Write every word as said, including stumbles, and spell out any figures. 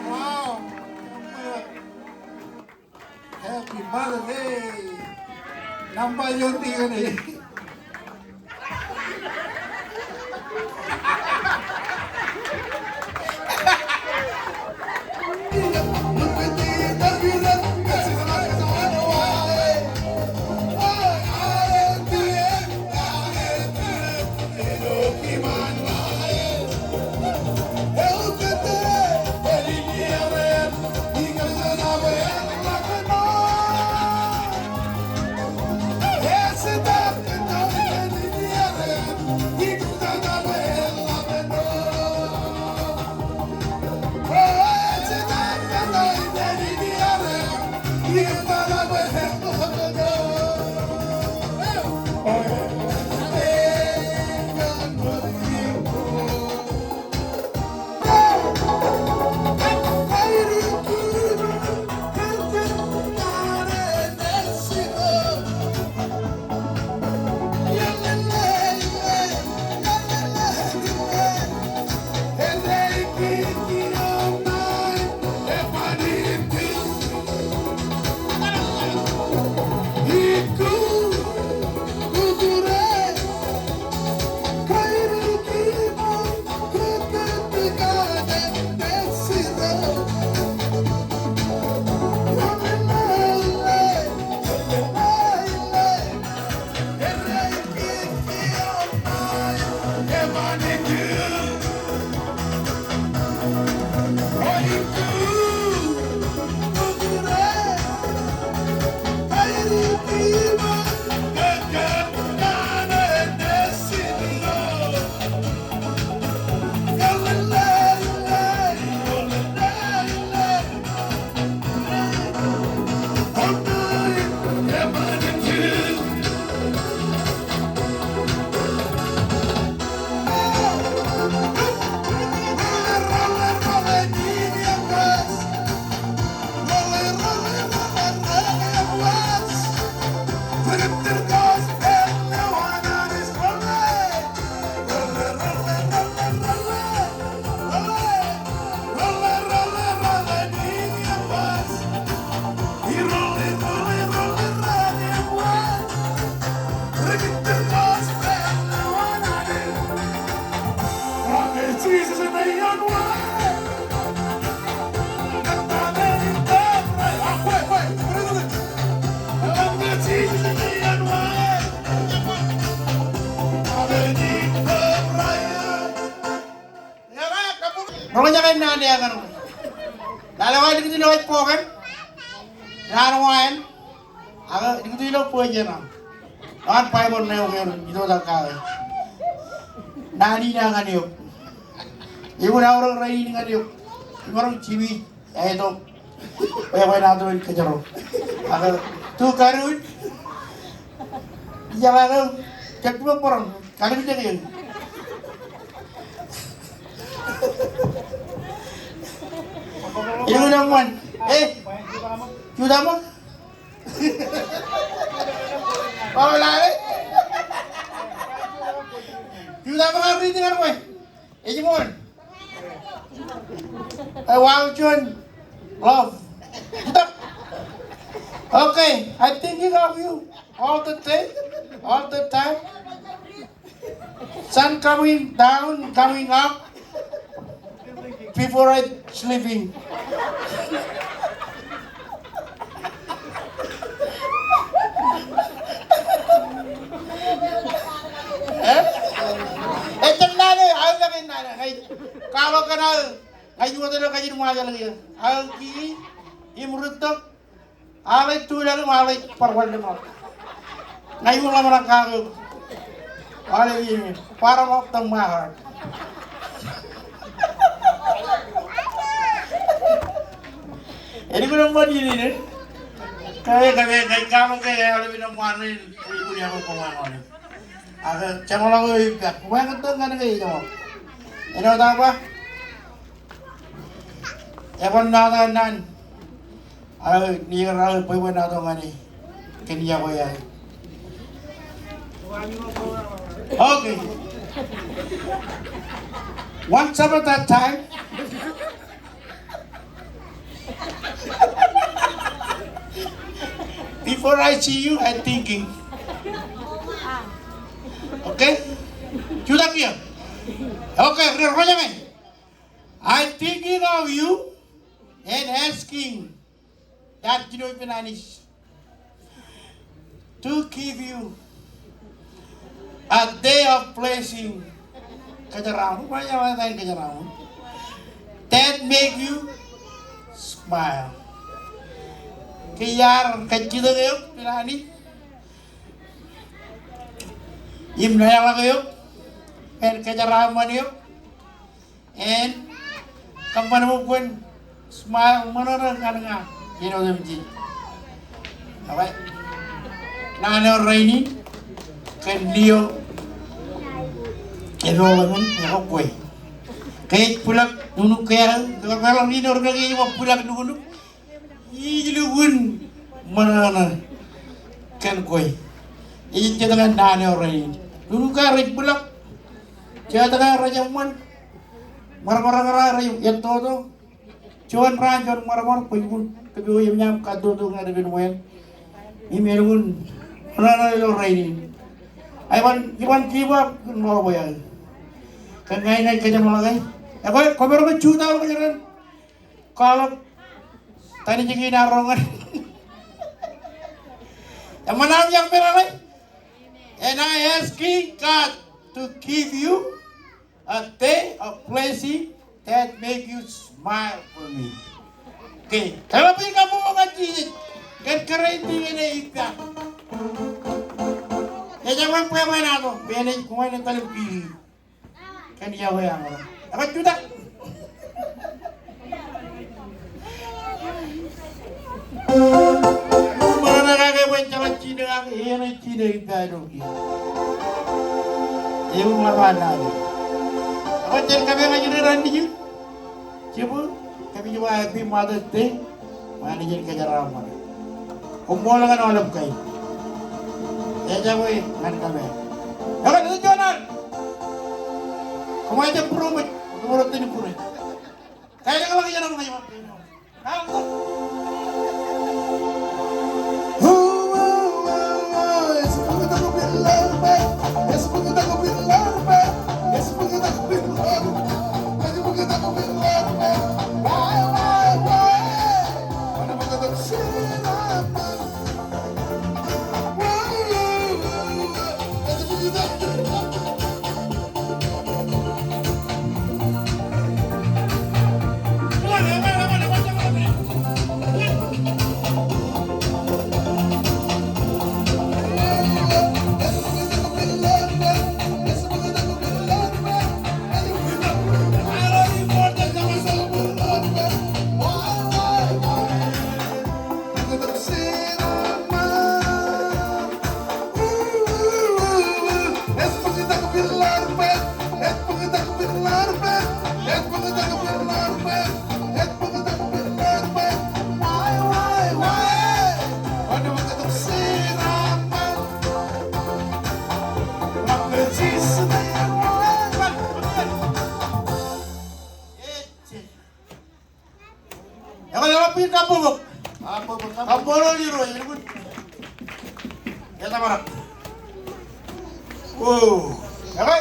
Wow. Happy birthday. Nōṃba juon tikōn e. Roñjake naan eo ñan eok. Lale wa likūt ilo ej bok en. Naan wa en. Ak likūt ilo bok eo eṇ. An Baibōḷ ṇe eok eo itok kake. Naan in ñan eok. Ewi aorōk rainin ñan eok. Imaroñ jiwi. Eo itok. Bwe, bwe naan eo en kōjro. Ak tu karuj. Ijjab ak kōjjab bōran. Kallimjek eō. Ewi eṇ eṃṃan. Eh, jutak ṃōk. Jutak ṃōk, riiti ñan kwe. Ej ṃool. Eh, wow, John. Love. Okay, I thinking of you all the day, all the time. Sun coming down, coming up, before I sleeping. Eh? Ejjab naan eo, aō, ejjab naan eo, ña ij kwaḷọk kōn aō, ña ij wōt ilo kajin Ṃajeḷ kiiō. Aō kiiō, im rūtto, aolep tulọk im aolep bar wanlōñ ḷọk. Ña ij ḷōmṇak kake eok. Aolep iien in. Bottom of the my heart. Edik ṇe ṃōn iien in. Kake, kake, kake, kake, kake, aolep in ṃaan in. Edik ṇe ṃōn iien in. Ak jeṃḷọk eo ippaṃ. Bwe kōn tok ñan ke ejeṃḷọk. Āinwōt aō ba. Eban nata naan. Aō, nejier aō bwebwenato ñan e. Kōn yokwe aō. Okay. Once upon a time, before I see you, I'm thinking. Okay? Jutak kiiō. Okay, ri roñjake. I'm thinking of you and asking that, you know, Iban Anij, to give you a day of blessing. Kōjeraaṃṃan, ba eo ej kōjeraaṃṃan. That make you smile. Ke iar kajjitōk eok, Iban Anij. Im leḷọk eok, en kōjeraaṃṃan eok. En kōṃṃan ṃōk kwōn smile ṃōṇōṇō ñan ña āinwōt otemjej. Okay. Naan eo rainin kōn Leo, eḷap eo eṃṃan, ekwe. Ke ej bwilak nuknuk ke aō, ke eḷap in eo rej bwilak nuknuk. Ij lukkuun ṃōṇōṇō kōn kwe. Ej jet ñan naan eo rainin. Nuknuk ke rej bwilak. Jet ñan rej eṃṃan. Ṃarṃar ñan rej ettoto. Juon raan, juon ṃarṃar, kwōj lukkuun kōpooj im ñam kattoto ñan ippān wāween. Im elukkuun ṃōṇōṇō ilo rainin. Iban, iban give up, kōn ḷọk bwe aō. Kōn ña inaaj kōjeṃḷọke. Ekwe, kwōmaroñ jutak eo kōjro en kwaḷọk tani jikin arro ñan. Eṃṃan aṃ iọkwe ḷọk. And I asking God to give you a day of blessing that make you smile for me. Okay, kōḷap in kabbokbok ñan Jisōs kōn kōrā in iien eo ippa. Ejjab bwebwenato, bwe enaaj kōṃṃan etal im pidik. Kōn iọkwe aṃ. Ekwe jutak. Ṃōṇōṇō kake bwe en jeḷā jino kake, eṇ ej jino ippa ilo kiiō. Ewi ṃōṇōṇō kake. Ekwe jen kōpeḷḷọk ijin raṇ nejū. Jibū, kōmij ba happy Mother's Day. Ṃaan ijin kōjeraaṃṃan. Koṃṃool ñan aolep kain. Ejjab ñan kōmij. Ekwe, ej juon al. Kōṃṃan jab būroṃōj, kōṃṃan jab būroṃōj. Kaelōñḷọk ijeṇ eo ṃōk ej ba. Kaṃṃoolol Irooj, elukkuun. Etōprak. O, ekwe,